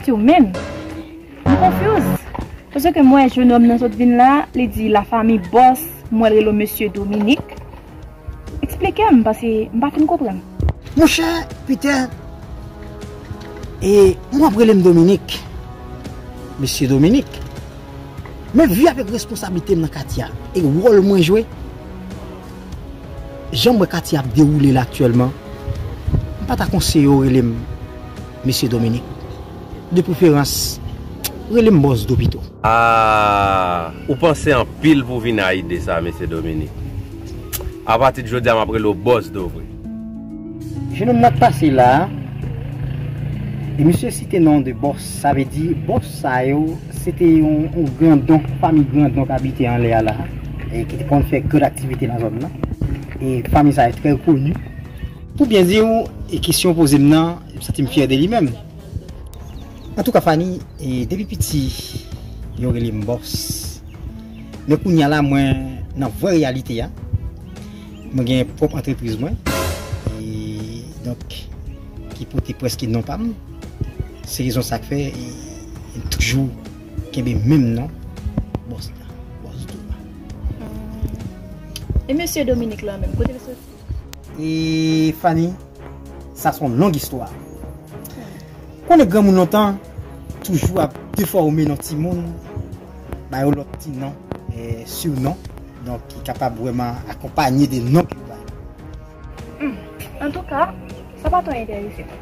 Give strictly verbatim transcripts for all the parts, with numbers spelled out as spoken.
Ou menm. M confuse. Paske m wè jennonm nan sot vin la, li di lafanmi bòs, m wè l rele w mesye Dominique. Eksplike m, paske m pa fin konprann. Monchè, Peter, e m w ap rele m Dominique. Mesye Dominique. Men vi avèk responsablite m nan katye a, e wòl mwen jwe, jan m wè katye a ap dewoule la aktyèlman, m pa ta konseye w rele m mesye Dominique. De preferans, rele m Bòs Do pito. Ah, ou panse anpil pou w vin a ide sa, mesye Dominique. Apati de jodi a, m ap rele w Bòs Do vre. Jennonm nan k pase la a, e misye site non de bòs, sa vle di bòs sa yo, se te yon, yon grandon, fanmi grandon k abite anlè a la, e ki te konn fè grann aktivite nan zòn nan. E fanmi sa yo trè koni. Pou byen di w, e kesyon w poze m nan, m santi m fyè de li menm. Antouka, Fanny, e depi piti, yo rele m bòs. Men kounye a la, mwen nan vrè reyalite a. Mwen gen pwòp antrepriz mwen. E donk, ki pote prèske non pa m. Se rezon sa k fè, e, m toujou kenbe menm non. Bòs la, Bòs Do la. E mesye Dominique la menm, kote l soti? E Fanny, sa se yon long istwa. Konnen granmoun lontan toujou ap defòme non timoun, ba yo lòt ti non, e, surnon, donk ki kapab vrèman akonpanye de non ke yo ba yo. Hmm. Antouka, sa pa twò enterese m.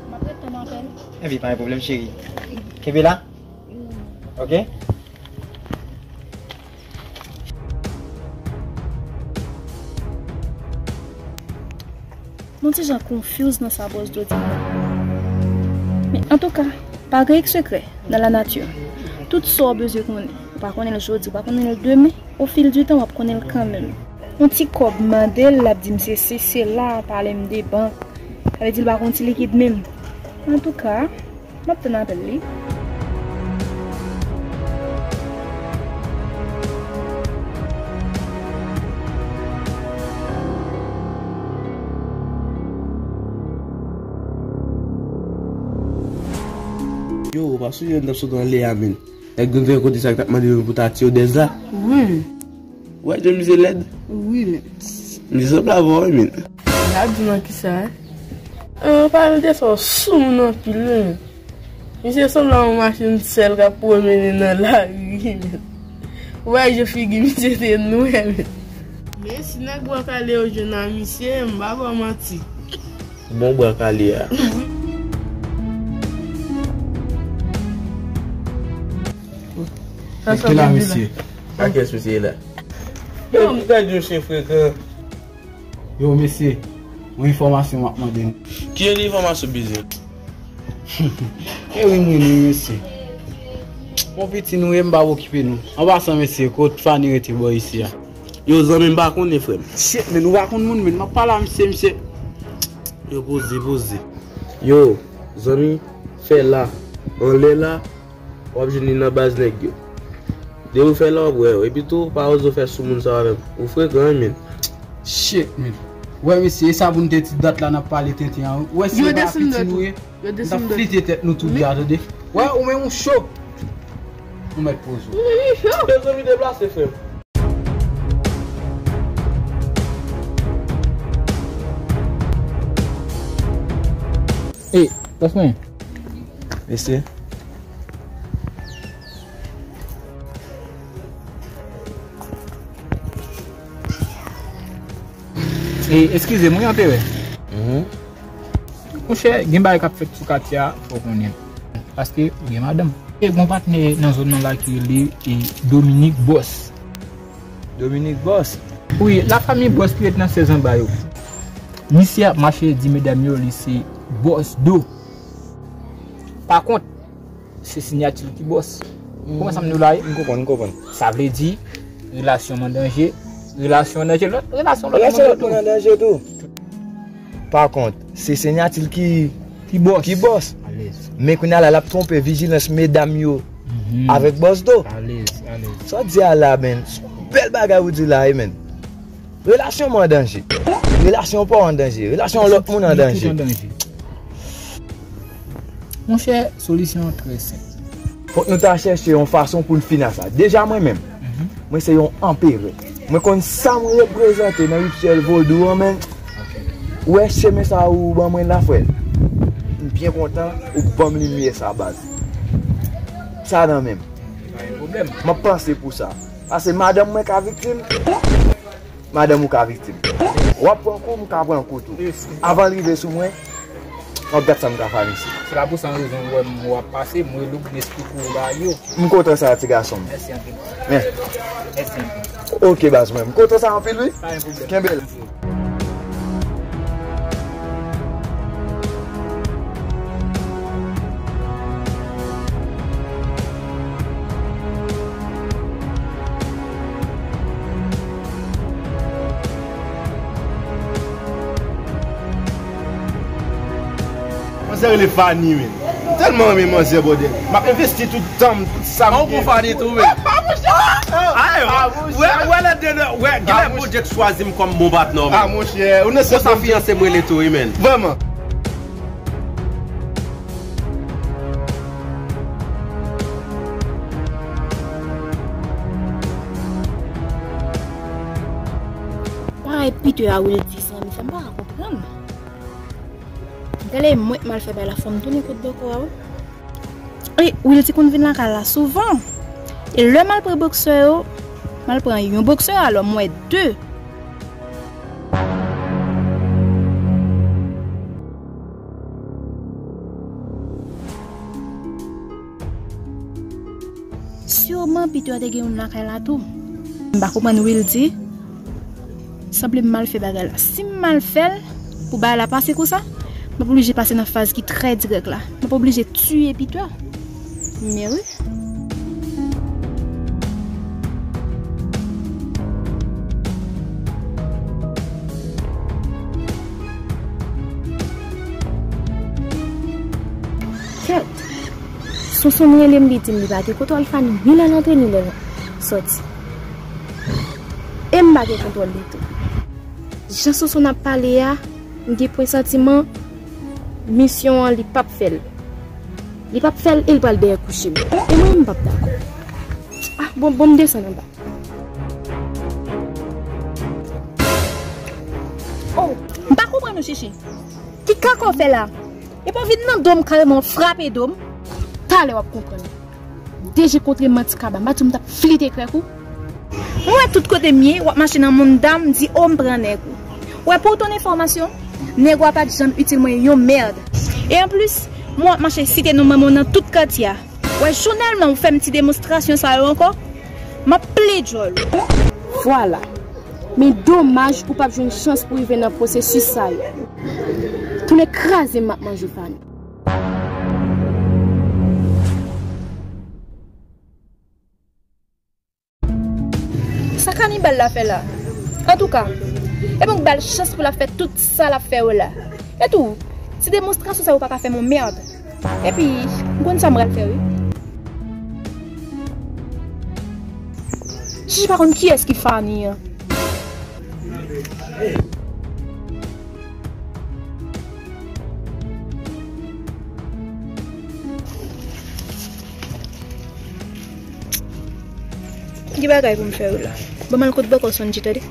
M ap ret tann apèl. Epi, pa gen pwoblèm, cheri. Kenbe la. Ok? M on ti jan confuse nan sa Bòs Do di m nan. Men antouka, pa gen sekrè nan lanati. Tout sa w bezwen konnen, ou pa konnen l jodi, ou pa konnen l demen, au fil du temps, w ap konnen l kanmenm. On ti kòb m mande l, l ap di m se, se, se la, pale m de bank. Sa vle di l pa gen ti likid menm. Antouka, m ap tann apèl li. Yo, ou pa sonje lè n t ap sot anlè a, men. Nèg nou te rankontre sa k t ap mande nou pou ta tire dèz la? Wi. Ou wè jan misye lèd? Wi, men. Misye sanble avè w, wi, men. N ap di nan kisa, eh? An, pale de sa, w sou moun anpil, wi, men. Misye sanble a yon machin sèl k ap pwomennen nan lari, men. Ou wè jan figi misye te nwè, men. Men si nèg bwa kale yo jwenn a misye, m pa ba w manti. Bon bwa kale a. Sa, sa, ki la, mesye? A kiyès mesye la? Yo, m pèdi yon chen frekan. Yo, mesye, yon enfòmasyon m ap mande nou. Ki jan de enfòmasyon w bezwen? E wi, m wi, wi, mesye. Bon, piti nou ye, m pa okipe nou. An pasan, mesye, kot Fanny rete bò isi a? Yo, zanmi, m pa konnen, frè m. Shit, men nou pa konn moun, men m ap pale a misye, misye. Yo, poze, poze. Yo, zanmi, fè la, anlè la, w ap jwenn li nan baz nèg yo. Depi w fè la, w ap wè yo. Epi tou, pa oze w fè sou moun sa yo menm. Ou frekan, wi, men. Shit, men. Wè, mesye, e sa pou n te di dat la n ap pale tenten an. Wè, si yo pa piti nou ye, n t ap flite tèt nou tou de a, tande. Wè, ou menm ou cho. Ou mèt poze w. Ou menm ou cho. Mezanmi, deplase, frè m. Ey, bòs mwen. Mesye. E, eskize m, wi, anperè. Mhm. Monchè, gen bagay k ap fèt sou katye a, fò w konnen. Paske ou gen madanm. E gon patnè nan zòn nan la ki rele, e, Dominique Bòs. Dominique Bòs? Wi, lafanmi Bòs ki ret nan sèz anba yo. Misye ap mache di medam yo li se Bòs Do. Pa kont, se siyati l ki bòs. Ou konprann sa m di w la, wi? M konprann, m konprann. Sa vle di, relasyon m an danje, relasyon an danje, lòt relasyon lòt moun yo tou. Relasyon lòt moun an danje tou. Pa kont, se siyati l ki, Ki bòs? Ki bòs? Alèz. Men kounye a la, l ap twonpe vijilans medam yo avèk bòs do. Alèz, alèz. Sa w di a la, men, se yon bèl bagay ou di la, wi, men. Relasyon mwen an danje. Relasyon pa w an danje. Relasyon lòt moun an danje. Tout an danje. Monchè, solisyon an trè senp. Fòk nou ta chèche yon fason pou n fin a sa. Deja mwen menm, mwen se yon anperè. Mwen konn sa m reprezante nan riptyèl vodou an, men. Ou wè chemen sa ou ban mwen la, frè? M byen kontan ou ban m limyè sa, baz. Sa nan men m. M ap panse pou sa. Paske madanm mwen ka viktim. Madanm ou ka viktim. W ap pran kou, m ka pran kou tou. Avan l rive sou mwen, w ap gad sa m ka fè misye. Se pa pou sa rezon ou wè m w ap pase, m rele w pou m esplike w bagay yo. M kontan sa, ti gason m. Mèsi anpil. Mèsi anpil. Ok, baz mwen. M kontan sa anpil, wi. Pa gen pwoblèm. Kenbe la. Manzè rele Fanny, men. M tèlman renmen manzè, bòdèl. M ap envesti tout tan m, tout sa m gen. Fanny tou, men. Ay, wè, wè, lè de lè, wè, genlè Bondye k chwazi m kòm bon patnè w, men. Ah, monchè, ou nan sa fiyanse m rele tou, wi, men. Vrèman. Bagay Peter a Wildy sa, mezanmi, m pa ka konprann. Gade mwen k mal fè bagay la, fò m tounen kot bòkò a, wi. E Wildy konn vin lakay la souvan. E lè m al pran bòksè yo, m al pran yon bòksè, alò m wè de. Siman Peter te gen youn lakay la tou. M pa konprann Wildy. Sanble m mal fè bagay la. Si m mal fè l, pou bagay la pase konsa, m ap oblije pase nan faz ki trè dirèk la. M ap oblije tiye Peter. Men wi. Kèt! Sonson rele m, li di m li pa gen kontwòl Fanny, ni lè l antre, ni lè l sòti. E m pa gen kontwòl li tou. Jan Sonson ap pale a, m gen pwen santiman misyon an li p ap fè l. Li p ap fè l e l pral dèyè kouche m. E mwen, m p ap dakò. Ah, bon, bon, m desann anba. Oh, m pa konprann ou, Chichi. Ki kaka w fè la? Epi w vin nan do m kareman, w frape do m. Talè w ap konprann. Deje kontre manti kaba, m pa di w m t ap flite krèk ou. Ou wè tout kote m ye, w ap mache nan mouda m, di o m pran nèg ou. Ou wè, pou w ton enfòmasyon, nèg ou a pa t janm itil mwen yon mèd. E anplis, mwen w ap mache site non manman w nan tout katye a. Wè, jounèlman ou fè m ti demonstrasyon sa yo ankò, m ap ple djòl ou. Vwala. Men domaj ou p ap jwenn chans pou rive nan pwosesis sa yo. Tounen kraze m ap manje fanmi. Sa kanibal la fè la? Antouka, e bon, ba l chans pou l ap fè tout sa l ap fè yo la. E tou, ti demonstrasyon sa yo pa ka fè m yon mèd. Epi, m konn sa m pral fè, wi. Chichi pa konn kiyès ki Fanny an. Gen bagay pou m fè wi la. Ban m al kot bòkò Sondji, tande.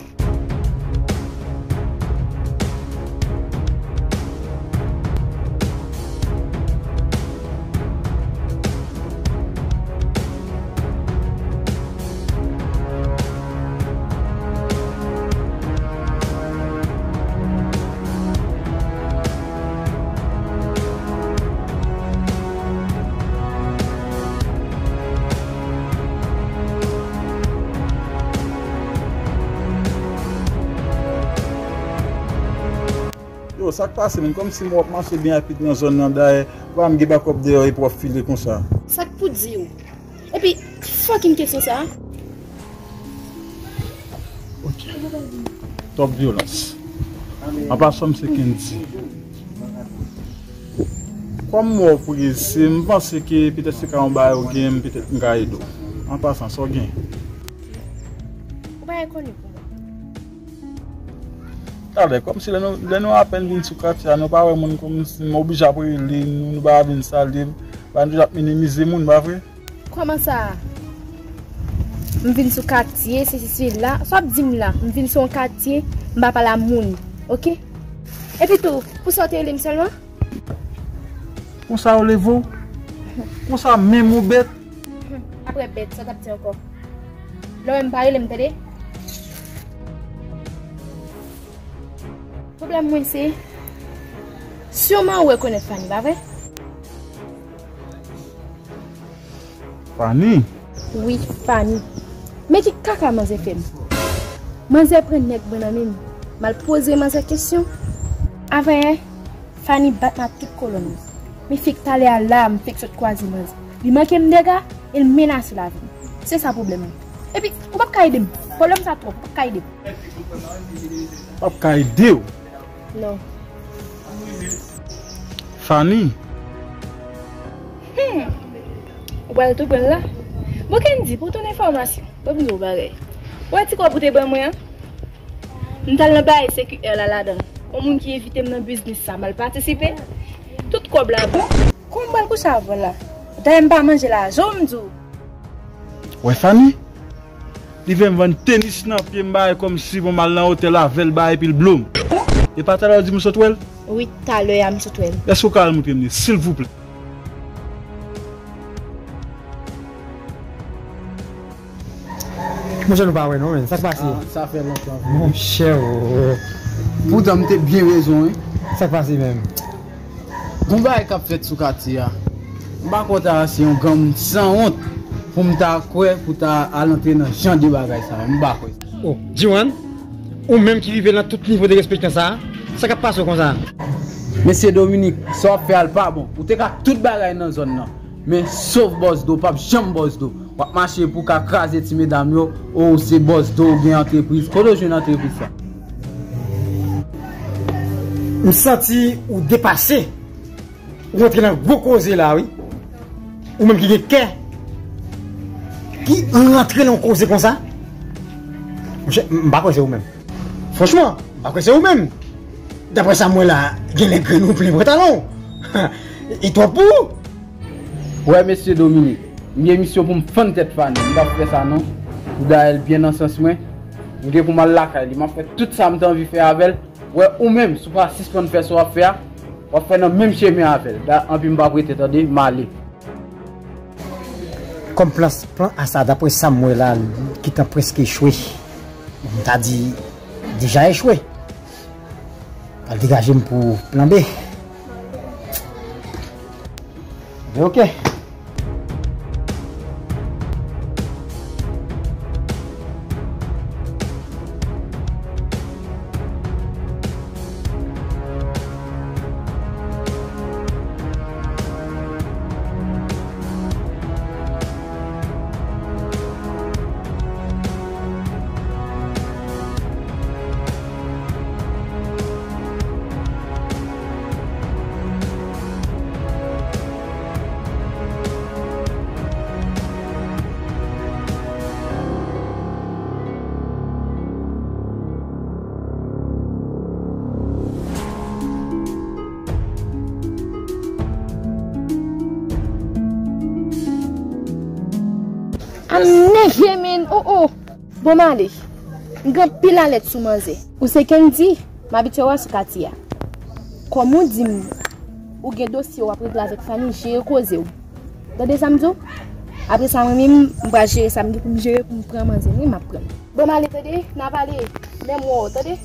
Yo, sa k pase, menm? Kòmsi m wè w ap mache byen rapid nan zòn nan, dayè, pa m gen bakòp dèyè w epi w ap file konsa. Sa k pou di w? Epi, fucking kesyon sa a? Ok. Twòp vyolans. An pasan, m se Kendy. Kòm m wè w prese, m panse ke petèt se ka yon bagay ou gen, petèt m ka ede w. An pasan, sa w gen? Ou pa rekonèt pou mwen. Talè, kòmsi lè nou, lè nou apèn vin sou katye a, nou pa wè moun, kòmsi m oblije ap rele nou, nou pa vin salye, ba nou toujou ap minimize moun, pa vre? Kòman sa? M vin sou katye, sesi, sela. Sa w ap di m la? M vin sou yon katye, m pa pale a moun, oke? Epi tou, pou sa w te rele m sèlman? Konsa yo leve w? Konsa menm ou bèt? Apre bèt, sa w t ap di ankò? Lè w wè m pa rele m, tande? Pwoblèm mwen se, siman ou rekonèt Fanny, pa vre? Fanny? Wi, Fanny. Men ki kaka manzè fè m. Manzè pran nèg mwen nan men m. M al poze manzè kesyon. Avanyè, Fanny bat m ak tout kolòn mwen. Men fèk talè a la, m fèk sot kwaze manzè. Li manke m dega e l menase lavi m. Se sa pwoblèm mwen. Epi, ou p ap ka ede m. Pwoblèm sa twòp, ou p ap ka ede m. P ap ka ede w? Non. Fanny. Hmm. Ou pral tou pran l la? Bon, Kendy, pou ton enfòmasyon, ban m di w yon bagay. Ou wè ti kòb ou te ban mwen an? M t al nan bagay C Q R la ladan l. Yon moun ki envite m nan biznis sa, m al patisipe. Tout kòb la bon. Kòman m pral kouche avè w la? Dayè m pa manje la, jan w di w. Wè Fanny? Li fè m vann tenis nan pye m, bagay kòmsi pou m al nan otèl avè l, bagay epi l blo m. E pa talè w di m sot wè l? Wi, talè a m sot wè l. Èske w ka al montre m li, silvouplè? Monchè, nou pa wè non, men. Sa k pase? Ah, sa fè lontan vre. Monchè, o. Poutan m te byen rezon, wi. Sa k pase menm? Gon bagay k ap fèt sou katye a. M pa kwè ta se yon granmoun sanwont pou m ta kwè pou ta al antre nan jan de bagay sa yo. M pa kwè. O, Diwan, ou menm ki rive nan tout nivo derespektan sa a, sa k ap pase w konsa? Mesye Dominique, sa w ap fè a l pa bon. Ou te ka tout bagay nan zòn nan. Men sof bòs do, p ap janm bòs do. W ap mache pou w ka kraze ti medam yo, o, ou se bòs do, ou gen antrepriz. Kote w jwenn antrepriz sa? M santi ou depase. Ou rantre nan gwo koze la, wi. Ou menm ki gen kè, ki rantre nan yon koze konsa. Monchè, m pa kwè se ou menm. Franchman, m pa kwè se ou menm. Daprè sa m wè la, genlè grenn ou plen pantalon. E twòp pou ou. Wè, mesye Dominique, m gen misyon pou m fann tèt Fanny. M p ap fè sa non. Pou dayè l byen nan sans mwen. M gen pou m al lakay li. M ap fè tout sa m te anvi fè avè l. Wè, ou menm, si w pa sispann fè sa w ap fè a, w ap fè nan menm chemen avè l. Da, anpi m p ap rete, tande, m ale. Kòm plan, plan A sa, daprè sa m wè la, li gentan prèske echwe. M ta di, deja echwe. Al degaje m pou plan B. Men oke. Amnège, men, o, o. Bon, m ale. M gen anpil alèt sou manzè. Ou se Kendy, m abitye wè w sou katye a. Kòm ou di m, ou gen dosye w ap regle avèk Fanny, jere koze w. Tande sa m di w? Apre sa, mwen menm, m pral jere sa m gen pou m jere pou m pran manzè, wi, m ap pran l. Bon, m ale, tande, n a pale, men m wè w, tande.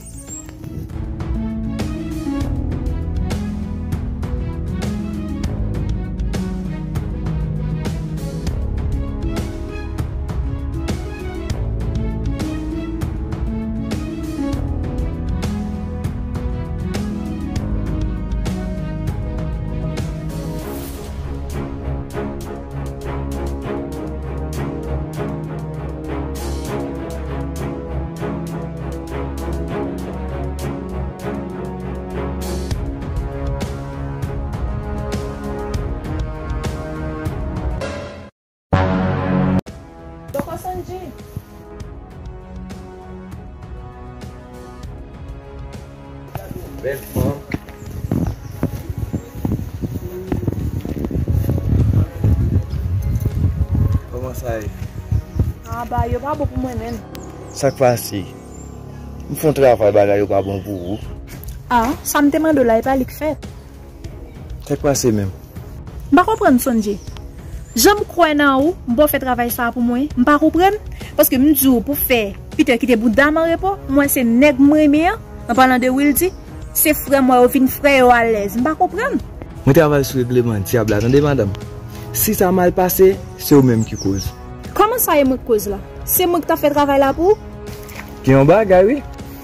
Bèl fanm. Kòman sa ye? Aba, yo pa bon pou mwen menm. Sa k pase? M fè yon travay, bagay yo pa bon pou ou. Ah, sa m te mande w la, e pa li k fèt. Sa k pase menm? M pa konprann, Sondji. Jan m kwè nan ou, m ba w fè travay sa a pou mwen, m pa konprann. Paske m di w pou fè Peter kite bouda m an repo, m wè se nèg m renmen an, an palan de Wildy, se frè m wè yo vin frè yo alèz. M pa konprann. Mwen travay sou regleman dyab la, tande, madanm. Si sa mal pase, se ou menm ki koz. Kòman sa e mwen k koz la? Se mwen k t ap fè travay la pou ou? Gen yon bagay, wi.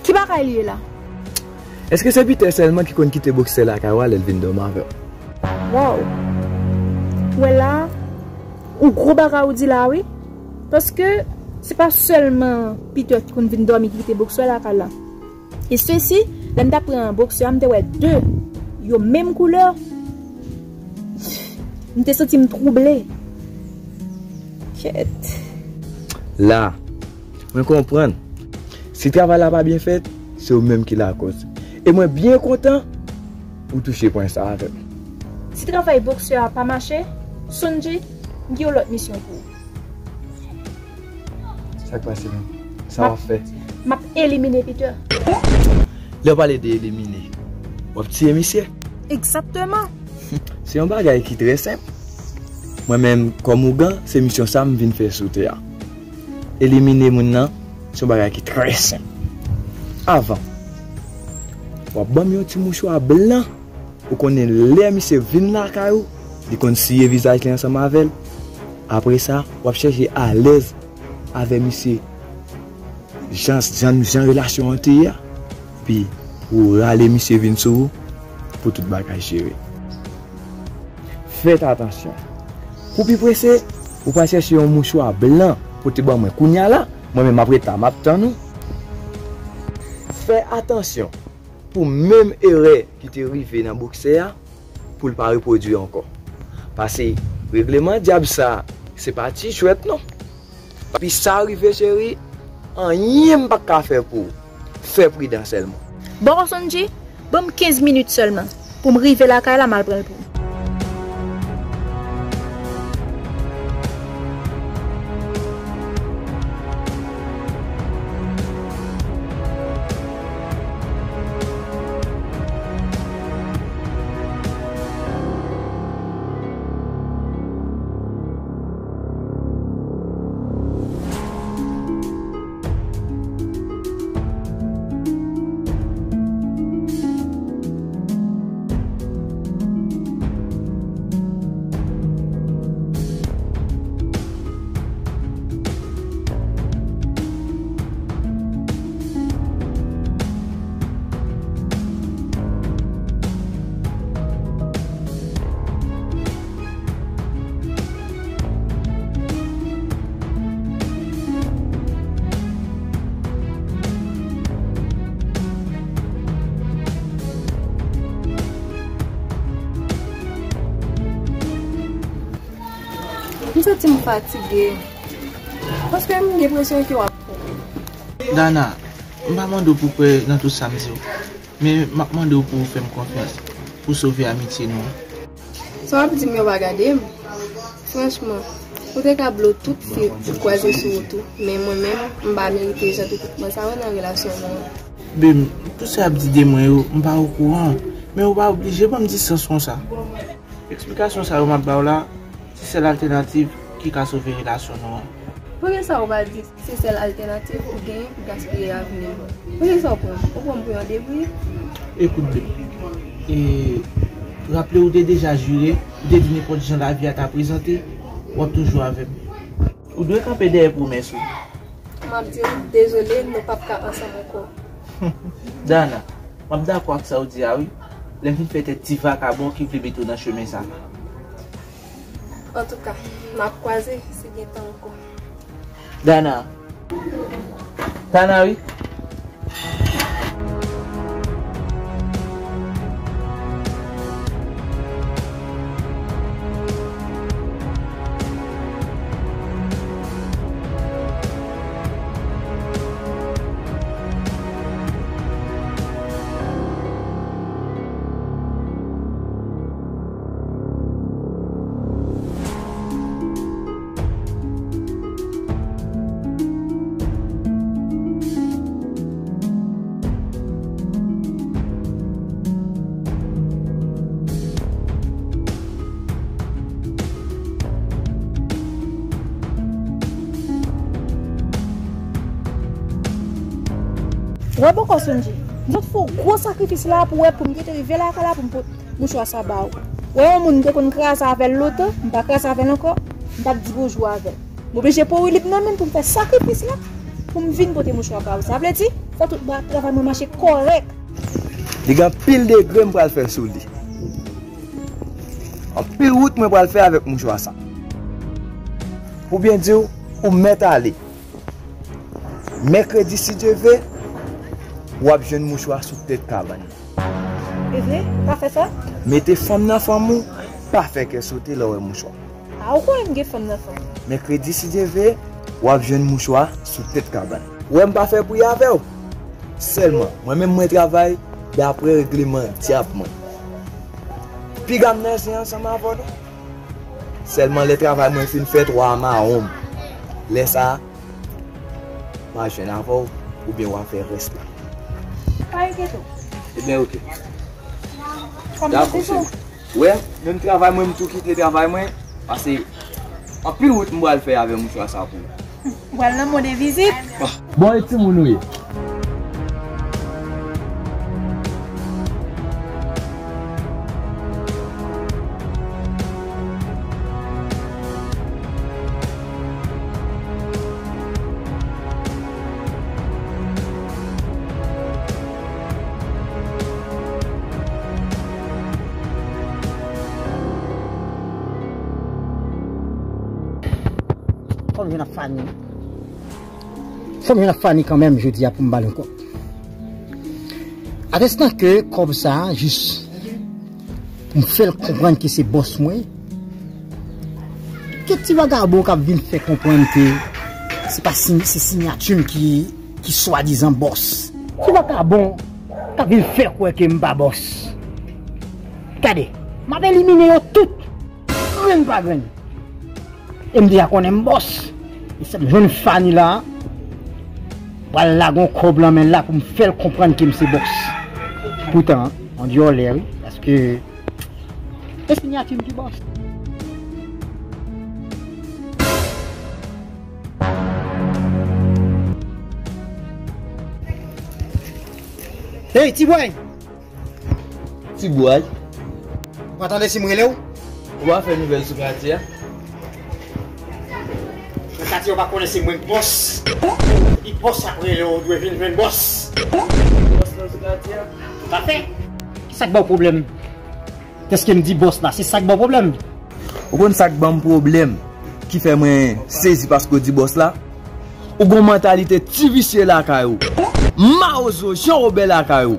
Ki bagay li ye la? Èske se Peter sèlman ki konn kite boksè lakay ou a lè l vin dòmi avè w? Waw! Ou wè la, yon gwo bagay ou di la, wi. Paske se pa sèlman Peter ki konn vin dòmi ki kite boksè lakay la. E sesi, lè m t ap pran boksè a, m te wè de yo menm koulè. M te santi m twouble. Kèt. La, mwen konprann. Si travay la pa byen fèt, se ou menm ki lakòz. E mwen byen kontan ou touche pwen sa avè m. Si travay boksè a pa mache, Sondji, m gen yon lòt misyon pou ou. Sa k pase menm? Sa w ap fè? M ap elimine Peter. Lè w pale de elimine, w ap tiye misye? Egzakteman. Se yon bagay ki trè senp. Mwen menm, kòm ougan, se misyon sa m vin fè sou tè a. Elimine moun nan, se yon bagay ki trè senp. Avan, w ap ban m yon ti mouchwa blan. Ou konnen lè misye vin lakay ou, li konn siye vizaj li ansanm avè l. Apre sa, w ap chèche alèz avè misye. Jan, jan, jan relasyon an te ye a. Epi, ou rale misye vin sou ou pou tout bagay jere. Fèt atansyon. Pou pi prese, ou pral chèche yon mouchwa blan pote ban mwen kounya la. Mwen menm, m ap ret la, m ap tann ou. Fè atansyon pou menm erè ki te rive nan boksè a, pou l pa repwodui ankò. Pase regleman dyab sa, se pa ti jwèt non. Epi sa rive, cheri, anyen m p ap ka fè pou ou. Fè pridan sèlman. Bò Sondji, ban m kenz minit sèlman pou m rive lakay la, m al pran l pou ou. M santi m fatige. Paske m gen enpresyon ke w ap twonpe. Dana, m pa mande w pou w kwè nan tout sa m di w. Men, m ap mande w pou w fè m konfyans, pou w sove amitye nou an. Sa w ap di m yo pa gade m. Franchman, ou te ka blo tout fi ou kwaze sou wout ou, men mwen menm, m pa merite jan tretman sa yo nan relasyon nou an. Babe, tout sa y ap di de mwen yo, m pa okouran. Men ou pa oblije ban m distans konsa. Eksplikasyon sa yo m ap ba w la, se sèl altènativ ki ka sove relasyon nou an. Poukisa ou pa di se sèl altènativ ou genyen pou gaspiye avni m? Poukisa ou pran m? Ou pran m pou yon debri? Ekout, babe. E, raple w te deja jire, ou te di nenpòt jan lavi a ta prezante, w ap toujou avè m. Ou dwe kanpe dèyè pwomès ou. M ap di w dezole, nou p ap ka ansanm ankò. Dana, m ap dakò ak sa w di a wi, lè m fin fè tèt ti vakabon ki vle mete w nan chemen sa. Antouka, n ap kwaze si gen tan ankò. Dana. Dana wi. Wè bòkò Sonji, m sot fè yon gwo sakrifis la pou wè pou m gentan rive lakay la pou m pot mouchwa sa ba ou. Wè yon moun m te konn kraze avè l lontan, m pa kraze avè l ankò, m t ap di bonjou avè l. M oblije pran wi li nan men m pou m fè sakrifis la pou m vin pote mouchwa ba ou. Sa vle di, fò tout bagay travay mwen mache kòrèk. Li gen anpil degre m pral fè sou li. Anpil wout mwen pral fè avèk mouchwa sa. Pou byen di w, ou mèt ale. Mèkredi, si Dye vle, w ap jwenn mouchwa sou tèt kabann. E vre? Pa fè sa? Mete fanm nan fanm ou, pa fè kè sote lè w wè mouchwa. A, ou konnen m gen fanm nan fanm. Mèkredi, si Dye vle, w ap jwenn mouchwa sou tèt kabann. Ou wè m pa fè bri avè w. Sèlman, mwen menm mwen travay dapre regleman dyab mwen. Piga m nan zen ansanm avè w non. Sèlman lè travay mwen fin fèt, w a mawon m. Lè sa a, m a jwenn avè w, oubyen w a fè rès la. Pa enkyete w. Ebyen, oke. Dakò, cheri. Wè, menm travay mwen, m tou kite travay mwen, paske anpil wout m pral fè avè mouchwa sa pou ou. Ou pral nan mode vizit. Bon, e timoun ou ye? Fò m jwenn ak Fani. Fò m jwenn ak Fani kanmenm jodi a pou m ba l yon kòb. Atestan ke kòb sa a jis pou m fè l konprann ke se bòs mwen. Kèk ti vagabon k ap vin fè konprann ke se pa si, se siyati m ki, ki swadizan bòs. Ti vagabon k ap vin fè kwè ke m pa bòs. Gade, m ap elimine yo tout, grenn pa grenn. E m deja konnen m bòs. E sa m jwenn Fani la, pral lage yon kòb lan men l la pou m fè l konprann ke m se bòs. Poutan, on dyòlè, wi, paske e siyati m ki bòs. Hey, ti bòy! Ti bòy. Ou pa tande si m rele w? Ou pa fè nouvèl sou katye a? Nan katye a ou pa konnen se mwen k bòs. Depi bòs ap rele w, ou dwe vin jwenn bòs. Bòs lan sou katye a? Toutafè. Kisa k ba w pwoblèm? Dèske m di bòs la, se sa k ba w pwoblèm? Ou konn sa k ban m pwoblèm, ki fè mwen sezi paske w di bòs la? Ou gon mantalite ti visye lakay ou. Mawozo, Jan Wobè lakay ou.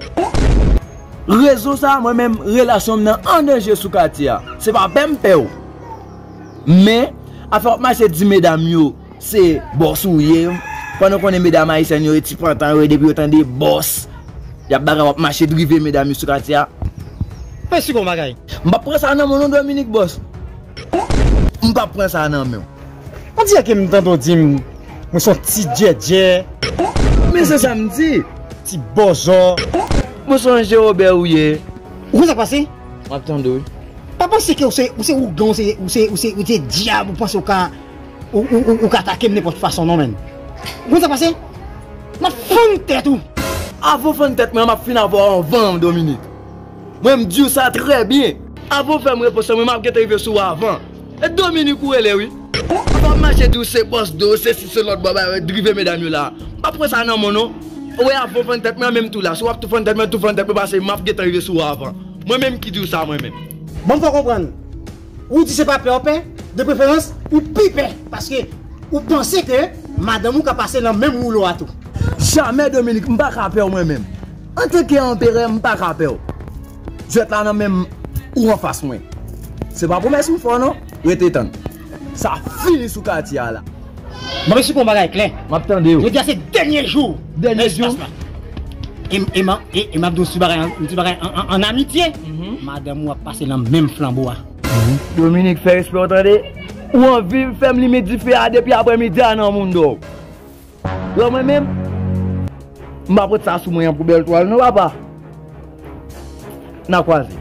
Rezon sa, mwen menm, relasyon m nan an danje sou katye a. Se pa pè m pè w. Men, afè w ap mache di medam yo, se bòs ou ye. Pandan w konnen medam ayisyèn yo, e ti pantan yo, e depi yo tande bòs, y ap bagay, w ap mache drive medam yo sou katye a. Mwen si gon bagay. M p ap pran sa nan men w non, Dominique bòs. M p ap pran sa nan men w. On dirè ke m tande w di m, mwen se yon ti djèdjè. Men se sa m di. Ti bòzò. Mwen se yon Jan Wobè ou ye. Ou konn sa k pase? M ap tande w wi. Pa panse ke ou se, ou se ougan, ou se, ou se, ou se, ou se dyab, ou panse ou ka, ou, ou, ou, ou ka atake m nenpòt fason non, menn. Ou konn sa k pase? M ap fann tèt ou. Avan w fann tèt mwen, m ap fin avè w anvan, Dominique. Mwen, m di w sa trè byen. Avan w fè m repons lan, mwen, m ap gentan rive sou w avan. E Dominique ou rele, wi. Avan w ap mache di w se bòs do, se si, se lòt bò, bay, drive medam yo la. M ap pran sa nan men w non. Ou wè, avan w fann tèt mwen, menm tou la. Si w ap tou fann tèt mwen, tou fann tèt mwen, paske m ap gentan rive sou w avan. Mwen menm ki di w sa, mwen menm. Bon, m fè w konprann. Ou di se pa pè w pè, de preferans, ou pi pè, paske ou panse ke madanm ou ka pase nan menm woulo a tou. Jamè, Dominique, m pa ka pè w mwen menm. Antanke anperè, m pa ka pè w. Jwèt la nan men m, ou anfas mwen. Se pa pwomès m fè w non, rete tann. Sa fini sou katye a la. Mwen si pou yon bagay klè. M ap tande w. Jodi a se dènye jou. Dènye jou? Espas la. E, e, e, e m ap di w yon ti bagay, yon ti bagay an, an, an amitye. Mhm. Madanm ou ap pase nan menm flanbo a. Dominique, fè respè w tande. Ou anvi fè m limen dife a depi aprèmidi a nan moun do. Wè mwen menm, m pa pot sa sou mwen an pou bèl twal non, papa. N a kwaze.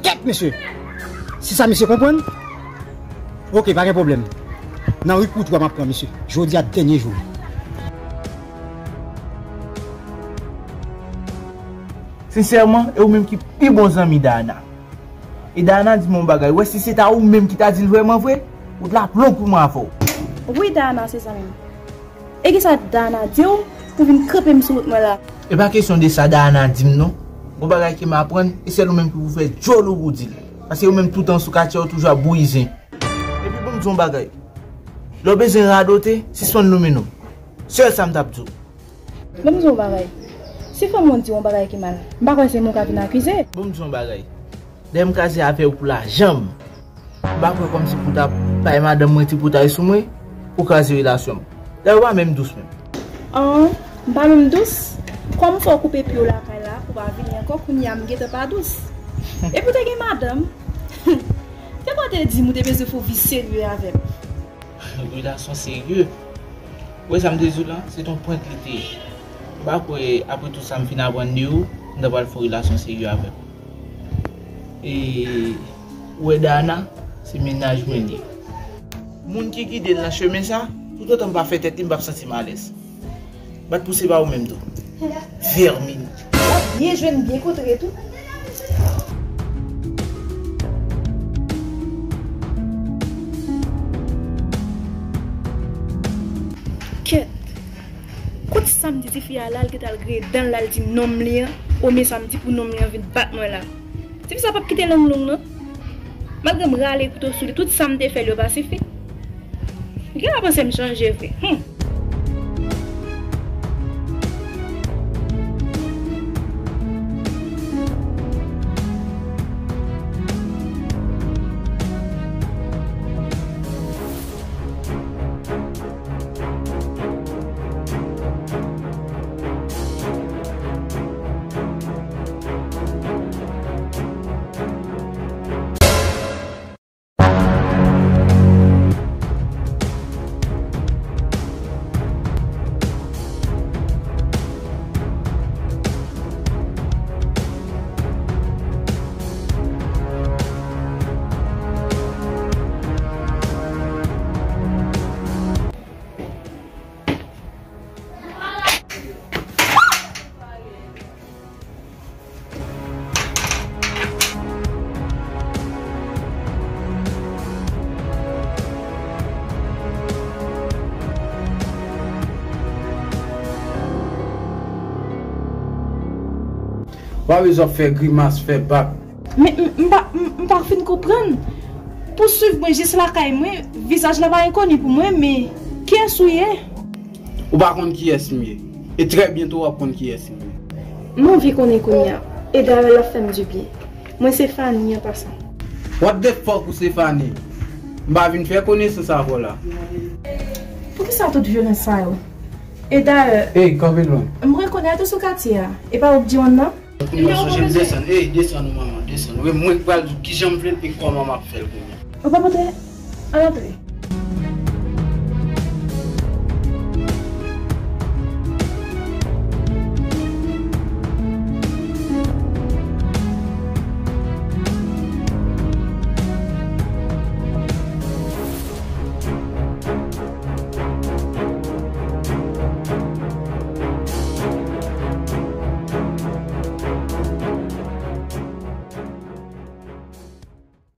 Kèt, mesye! Si sa mesye konprann, oke, pa gen pwoblèm. Nan ri Koutwa m ap pran misye. Jodi a dènye jou. Sensèman, e ou menm ki pi bon zanmi Dayana. E Dayana di m yon bagay, wè si se ta ou menm ki ta di l vrèman vre, ou t ap long pou mwen avè w. Wi, Dayana se zanmi m. E kisa Dayana di w pou vin kanpe m sou wout mwen la? E pa kesyon de sa Dayana di m non. Gon bagay ke m aprann, e sèl ou menm ki pou fè djòl ou pou di l. Paske ou menm toutan sou katye ou toujou ap bouyi zen. Epi bon m di w yon bagay. Lè w bezwen radote, sispann nonmen non m. Sèl sa m t ap di w. Ban m di w yon bagay. Si fanm ou di w yon bagay ki mal, m pa kwè se mwen w ka vin akize. Ban m di w yon bagay. Dèyè m kraze avè w pou lajan m. M pa kwè kòmsi pou w ta bay madanm mwen ti poutay sou mwen pou w kraze relasyon m. Dayè w pa menm dous menm. An, m pa menm dous? Kòman fè w koupe pye w lakay la pou w pa vini ankò kounye a m gentan pa dous? Epi w te gen madanm. Te kwè w te di m ou te bezwen fè yon vi serye avè m. Relasyon serye. Ou wè sa m te di w lan, se t on prank li te ye. M pa kwè, apre tout sa m fin aprann de ou, m ta pral fè yon relasyon serye avè w. E, ou wè Dayana, se mennaj mwen li ye. Moun ki gide l nan chemen sa, toutotan m pa fè tèt li, m p ap santi m alèz. Bat pou se pa ou menm tou. Vèmin. W ap byen jwenn, byen kontre tou. Kèt. Kot sa m di tifi a la, l gentan al griyen dan l la, l di nonm li an, oubyen sa m di pou nonm li an vin bat mwen la. Tifi sa p ap kite lang long non. Malgre m rale kouto sou li, tout sa m te fè l yo pa sifi. Gen lè panse m chanje vre. Hum. W a wè w ap fè grimas, fè bak. Men m, m pa, m, m pa fin konprann. Pou swiv mwen jis lakay mwen, vizaj la pa enkoni pou mwen, men kiyès ou ye? Ou pa konn kiyès m ye. E trè byento w ap konn kiyès m ye. M anvi konnen kounye a. E dayè l ap fè m dibyen. Mwen se Fanny an pasan. What the fuck ou se Fanny? M pa vin fè konesans avè w la. Poukisa tout vyolans sa yo? E dayè, ey, kanpe lwen. M rekonèt ou sou katye a. E pa ou k di w nan? Kounya w sonje m desann. Ey, desann ou manman, desann. Wi, mwen k pral di w kijan m vle l e kòman m ap fè l kounye a. Ou pa montre? Ann antre.